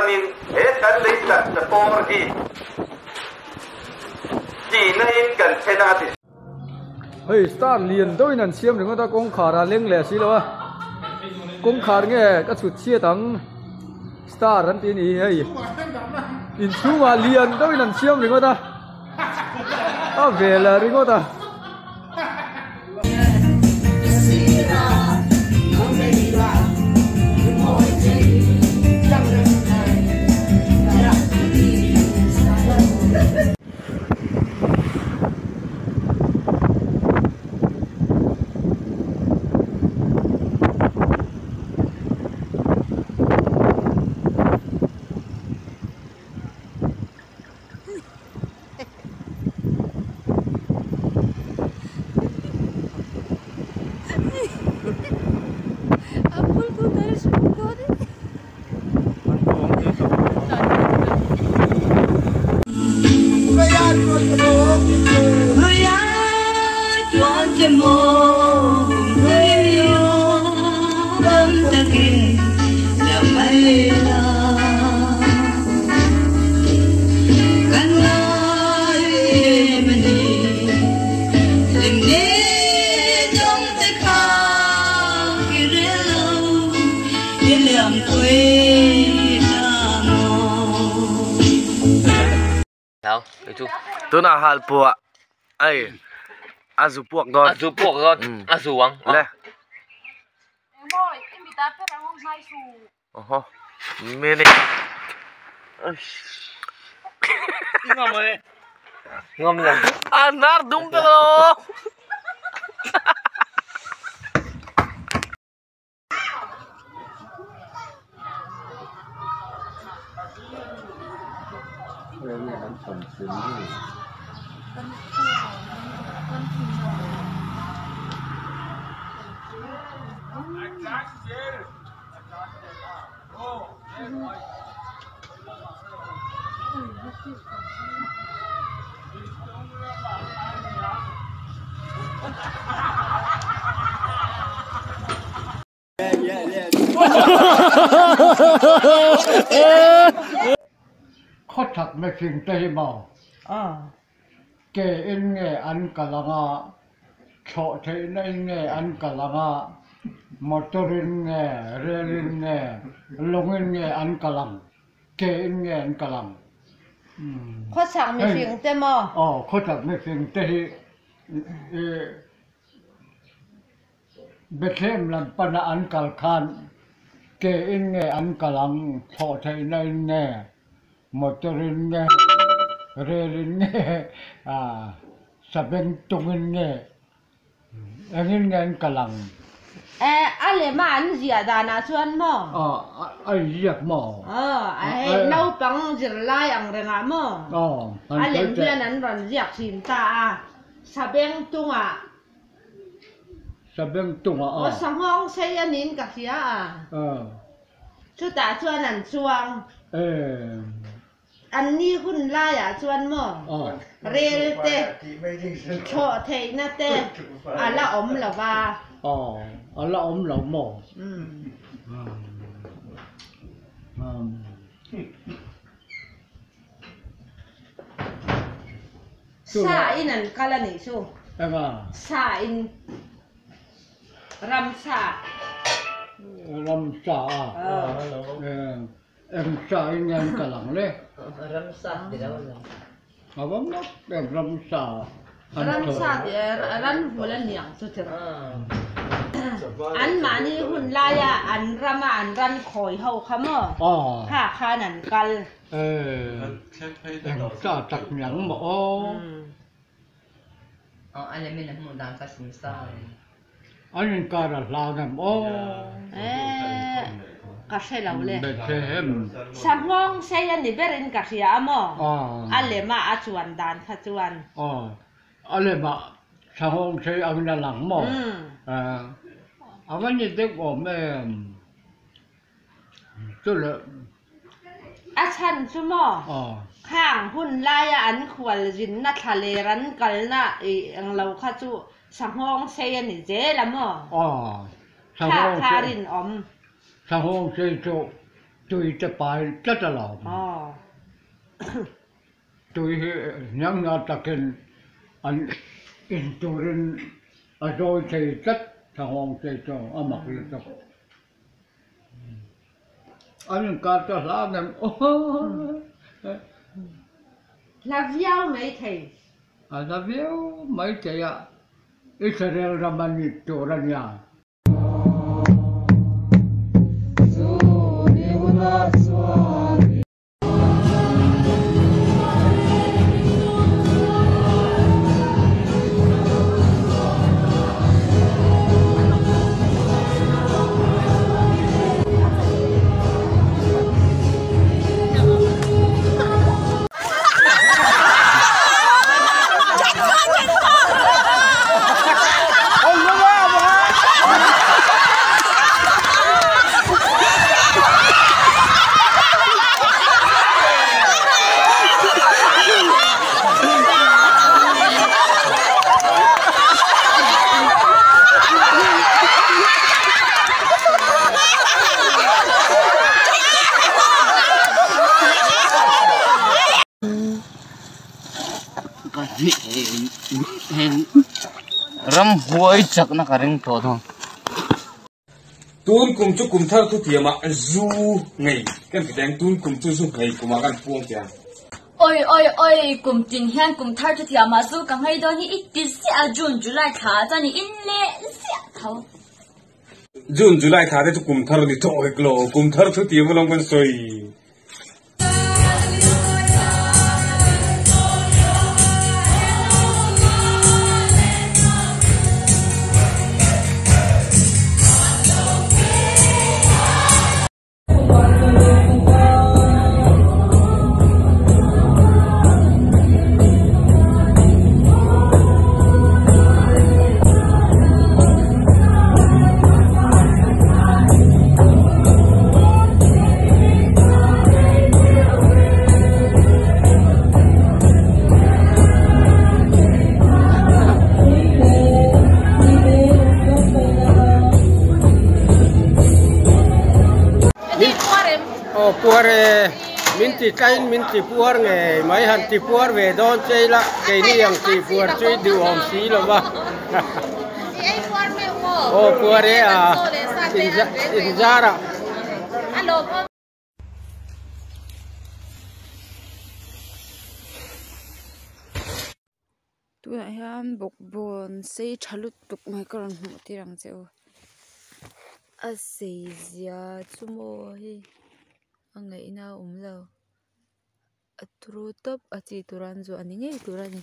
tanin he kan lei taksa pawr hi tihna in kan then a ti. Hei star lian deuhin an siam ringawt a kawngkhar a leng leh si lo a kawngkhar nge ka chhut chhiat ang star an tih a ni hi hei inchhungah lian deuhin an siam ringawt a a vel ringawt a. Tunah halpuah ai a zu puak dawn. A zu puak dawn. A zu ang. Le. Oho. Mene. Ngam e. Ngam lo. A nar dum ta lo. Khawchhak mihring te hi maw ke in nge an kal ang a, thlawh theihna in nge an kal ang a, motor in nge, rel in nge, lawng in nge an kal ang, ke in nge an kal ang. Khawchhak mihring te maw? Aw, khawchhak mihring te hi Bethlehem lam pana an kal khan ke in nge an kal ang, thlawh theihna in nge, motor in nge, rel in nge, sabeng tung in nge, engin nge an kal ang? Eh, a lema an ziah danah chuan maw? Aw, a inziak maw? Aw, hei naupang zirlai ang rengah maw? Aw, A lem hian an rawn ziak thin ta a, sabeng tungah Sabeng tungah a. Aw sanghawng sei a niin ka hria a. Chutah chuan an chuang. An ni hun laiah chuan maw rel te, thlawh theihna te a la awm lo va. Aw, a la awm lo maw? Sa in an kal a nih chu. Eng a? Sa in. Ramsa. Ramsa a. Eng sa in nge an kal ang le? Ramsa ti lo lo. A va mak em ramsa. Ramsa ti ranvul a niang chu ti rawh. An mahni hun laia an rama an ran khawi ho kha maw? Kha khan an kal. Eng sa tak niang maw aw? Aw a lem in a hmuh dan kha sim sa in. An inkar a hlan em aw? Ka hre lo le. Bethlehem. Sanghawng sei a ni berin ka hria a maw? A lema a chuan dan kha chuan. Aw, a lema sanghawng sei angin a lang maw? A va ni deuh awm em? Chu le. A chhan chu maw? Khang hun laia an khual zinna thla ler an kalna ih englo kha chu sanghawng sei a ni zel a maw? Aw, Thla kha rinawm. Sanghawng sei chu. Tui te pai tlat a lo. Tui hi hniang hniang takin an in turin a zawi thei tlat thahawng te chu a mak lutuk. An inkar chu a hla ngem aw. Hla viau mai thei. A hla viau mai thei a, Israel ram a ni tur a nia. Ramhuai chakna ka ring tawh thung. Tun kum chu kum thar thutiamah zu ngei kan ti teng, tun kum chu zu ngei kumah kan puang teh ang. Oi oi oi, kum tin hian kum thar thutiamah zu ka nghei dawn hi i ti ziah a, June July thla ah chuan i in leh ziah tho. June July thla te chu kum thar ni tawh hek lo, kum thar thutiam alawm kan sawi. Aw puar e, min ti tlaiin min ti puar ngei mai han ti puar ve dawn che ila keini ang ti puar chu i duhawm si lo va. Aw puar e a inzar ah. Tunah hian bawkbawn sei tha lutuk mai ka rawn hmuh tir ang che u a sei zia chu maw hei a ngaihna a awm lo a turu tawp a chi tur an zuah ni ngei tur a ni.